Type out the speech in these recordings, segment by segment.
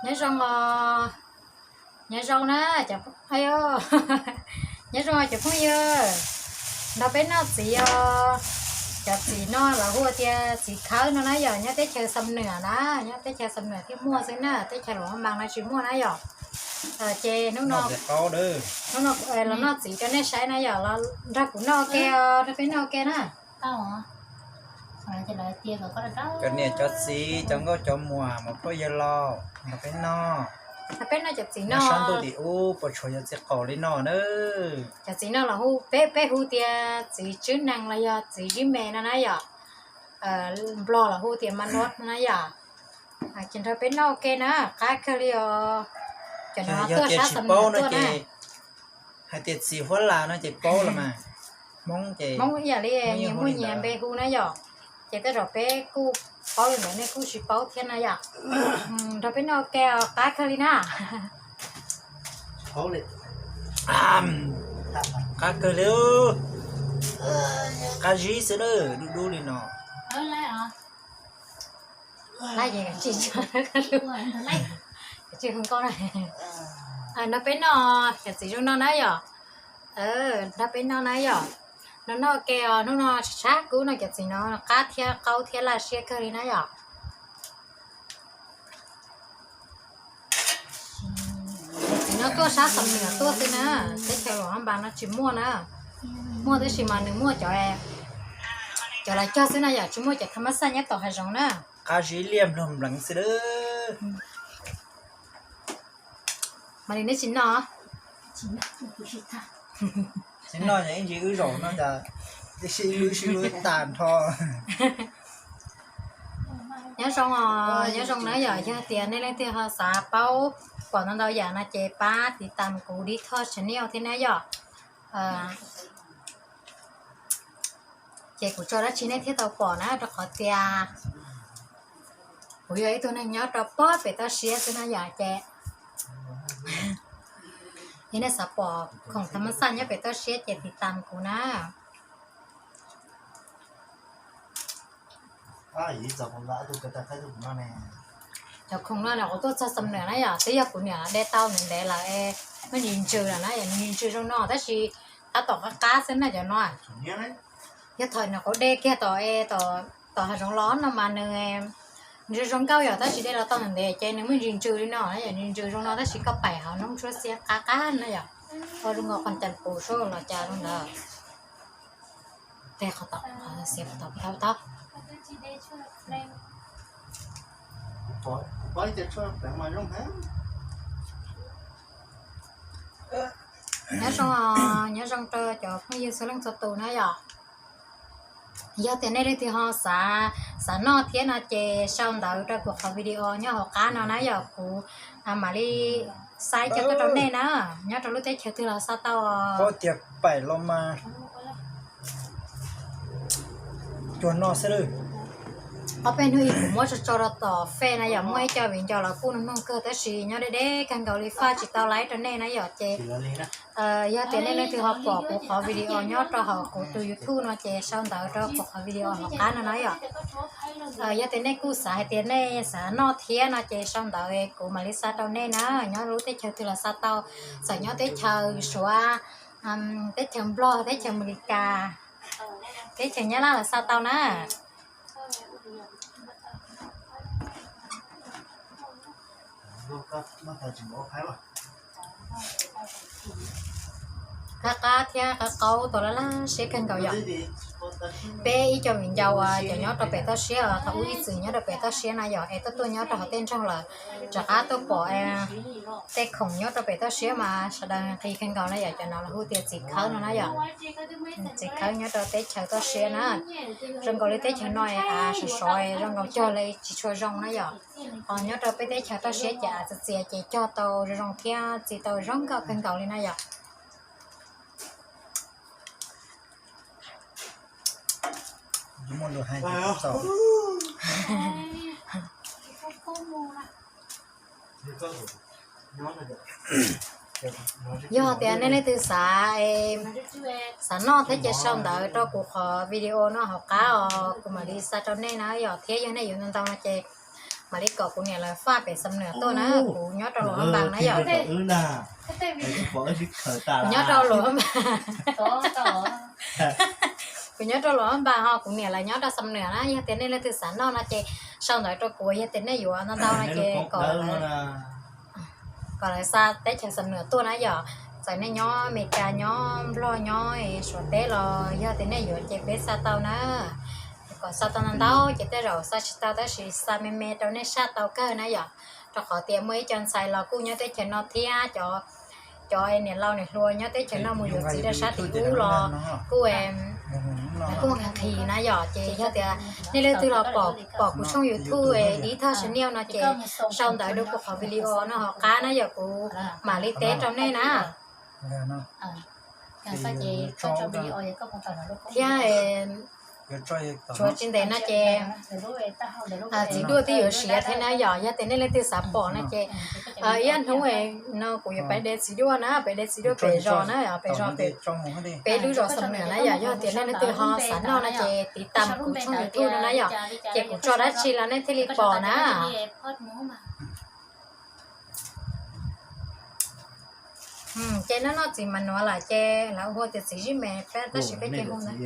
Nyob zoo os, nyob zoo na, nyob zoo os cov phooj ywg, nrog peb noj txiv os. Cov txiv no lawv hu tias txiv khawb no na yom, nyob teb chaws Xam Nuam na, nyob teb chaws Xam Nuam thiaj muaj xwb na, teb chaws Luam Pha Npas no tsis muaj na yom. Ces hnub no, hnub no los noj txiv rau nej saib na yom, los nrog kuv noj ua ke os, nrog peb noj ua ke na. Cov niam cov txiv, cov nkauj cov muam, muam phauj yawg laus, nrog peb noj. Nrog peb noj cov txiv no, sab ntuj tim ub puas tshuav yog txiv qaum li no na. Cov txiv no los hu, peb, peb hu tias txiv tswb nees los yog txiv zib me no na yom. Nplog los hu tias ma nuab no na yom. Ces nrog peb noj ua ke na, qab kawg li os. Cov no tuaj sab Xam Nuam tuaj na. Hais tias txiv huab las no ces paub los mas. Hmoob ces Hmoob ib yam li nyias muaj nyias npe hu na yom. Ces tej zaum peb kuj paub li ntawd nej kuj tsis paub thiab na yom. Nrog peb noj ua ke os, qab kawg li na. Qab kawg li, qab zib xwb na, dub dub li no. Nrog peb noj, cov txiv zoo no na yom. Nrog peb noj na yom. No noj ua ke os, hnub no tshav kub no cov txiv no qab thiab qaub thiab laj siab kawg li na yom. Cov txiv no tuaj sab Xam Nuam tuaj xwb na, teb chaws Luam Pha Npas no tsis muaj na. Muaj tab sis mas nws muaj cov, cov lawv cog xwb na yom, tsis muaj cov tham ma xaj nyob tom hav zoov na. Qab zib liaj nplog npleev xwb. Mas li neb tsis noj. Tsis noj ces ib ntsis wb zaum no cas ib sij wb sib hlub tas nrho. Nyob zoo os, nyob zoo na yom, yog tias nej leej twg ho xav paub pom ntau ntau yam no ces pab tiv tam kuv Dib Thoj channel thiab na yom. Ces kuv tso dab tsi nej thiaj tau pom na, rau qhov tias kuv yog ib tug neeg nyob rau pem toj siab xwb na yom, ces yog nej xav pom khoom tham ma xaj nyob pem toj siab ces tiv tam kuv na. Cov khoom no los kuv tuaj txog Xam Nuam na yom, twb yog kuv niam de tau ntev ntev lawm, muaj ntsis ntsws lawm na yom, ntsis ntsws zoo no tab sis tab tom qab qab xwb na cov no. Yog thaum nws quav de kiag tom, tom hav zoov los no mas nws zoo zoo nkauj yom, tab sis de los tau ntev ntev ces nws muaj ntsis ntsws li no na yom, ntsis ntsws zoo no tab sis koj pais hauv noob tshuab xiab qab qab na yom, ua zoo nkaus qhov cas pus soj los cas zoo ntawd. Tej qhov tom, xiav qhov tom tau tau. Nyob zoo, nyob zoo rau cov phooj ywg txhua leej txhua tus na yom. Yog tias nej leej twg ho xav, xav noj thiab no ces sau ntawv rau kuv qhov video nyob hauv qab no na yom, kuv mam li xa coj tuaj rau nej na. Nyob rau lub teb chaws twg los xa tau. Paub tias paim los mas cuag no xwb lawm. Ob peb hnub ib kuv muab tso tso rau tom Face na yom, muaj ib co viv ncaus los kuj nug nug kawg tab sis nyob deb deb kawg nkaus li faj tsis tau laib rau nej na yom. Ces yog tias nej leej twg ho pom kuv qhov video nyob rau hauv kuv tus YouTube no ces sau ntawv rau kuv qhov video hauv qab no na yom. Yog tias nej kuj xav hais tias nej xav noj thiab no ces sau ntawv kuv mam li xa rau nej na. Nyob lub teb chaws twg los xa tau, txawm nyob teb chaws Suav, teb chaws Nplog, teb chaws Amelikas, teb chaws Nyab Laj los xa tau na. Qab qab thiab qab qaub tau laj laj siab kawg nkaus yom. Peb ib co viv ncaus uas cov nyob rau pem toj siab, thaum ub ib txwm nyob rau pem toj siab na yom, es tuaj tuaj nyob rau hauv tej nroog lawm, rov qab tuaj pom tej khoom nyob rau pem toj siab mas sawv daws nqis kawg nkaus na yom. Cov no lawv hu tias txiv khawb no na yom. Txiv khawb nyob rau teb chaws toj siab na, zoo nkaus li teb chaws no av sov sov zoo nkaus cog li tsis tshua zoo na yom. Ho nyob rau peb teb chaws toj siab ces av txias txias ces cog tau zoo zoo thiab txi tau zoo nkauj kawg nkaus li na yom. Yog tias nej leej twg xav, xav noj thiab ces sau ntawv rau kuv qhov video no hauv qab os, kuv mam li xa rau nej na yom. Thiab yog nej yuav ntau ntau no ces Mam li kom kuv niam lawv faj pem Xam Nuam tuaj na, kuv nyob rau Luam Phab Npas na yom. Kuv nyob rau Luam Phab Npas, kuv nyob rau Luam Phab Npas ho kuv niam lawv nyob rau Xam Nuam na. Yog tias nej leej twg xav noj no ces sau ntawv rau kuv, yog tias nej yuav ntau ntau no ces kom kom lawv xa teb chaws Xam Nuam tuaj na yom. Txawm nej nyob Amelikas, nyob Nplog, nyob Suav teb los yog tias nej yuav ces peb xa tau na. Kom xa tau ntau ntau ces tej zaum xa tsis tau tab sis xa me me rau nej saj tau kawg na yom. Rau qhov tias muaj ib co ntxhais los kuj nyob teb chaws no thiab, cov niam laus niam hluas nyob teb chaws no mus yuav txiv rau sab tim ub los kuj kuj nqhis na yom. Ces yog tias nej leej twg los pom kuv tshooj YouTube Dib Thoj Channel no ces sau ntawv rau kuv qhov video no hauv qab na yom, kuv mam li teb rau nej na. Thiab tshuav tsis ntev no ces Txiv Duaj twb yuav siav thiab na yom. Yog tias nej leej twg xav pom no ces ib hnub no kuv yuav pais de Txiv Duaj na, pais de Txiv Duaj pem zos na, pem zos pem, peb lub zos Xam Nuam na yom. Yog tias nej leej twg ho xav noj no ces tiv tam kuv tshooj YouTube no na yom, ces kuv tso dab tsi los nej thiaj li pom na. Ces noj noj txiv mas nuav lawm ces lawv hu tias txiv zib me peb tab sis peb cia hu ntawd.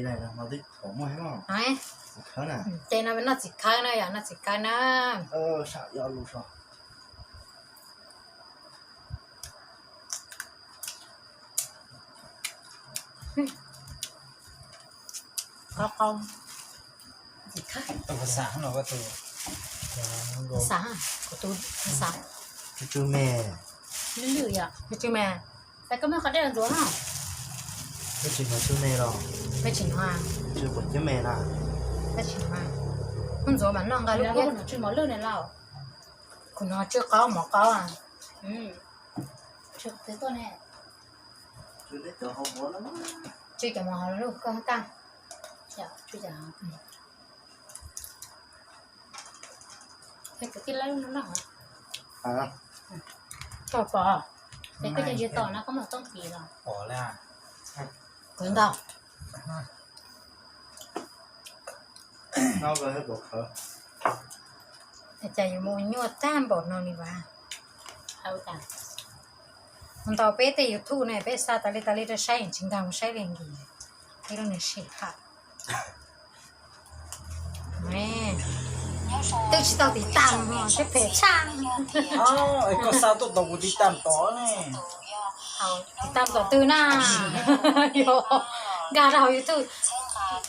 Ces no noj txiv khawb na yom, noj txiv khawb na. Qau qau. Xav, kuv tus xav. Tsw tsw me. Lwj lwj yom, tsw tsw me. Peb koj muab qhov dej los ntxuav no. Peb tsis hnov tsw me los? Peb tsis hnov. Tsw quav ceb me na. Peb tsis hnov. Muab ntxuav mas noj nqa lub hnub tsw mos lwj ne lauj. Kuv hnov tsw qaub mov qaub. Tsw cov mov hauv lub koj taj. Koj pom, es koj cov ntsis tom no koj muab tooj kis los. Kuv ntau. Cas yuav mus nyuaj tag npaum no li vas. Mus ntaus peb tej YouTube ne, peb xa tas li tas li rau saib, tsis nkag mus saib li nkis. Peb lub niag sij hawm. Twb tsis tau tiv tam, siab phem tshaj. Es koj xa tuaj tos kuv tiv tam tod ne. Tiv tam tom twg na? Nkag rau hauv YouTube,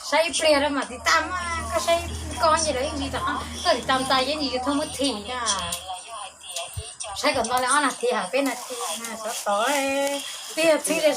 saib ib pliag rau mam tiv tam. Koj saib koj ntsis rau ib ntsis rau, koj tiv tam tas yeej ntsis YouTube muab thim na. Saib kom nto li ob nas this hab peb nas this na, xyov tod. Peb yog txhib li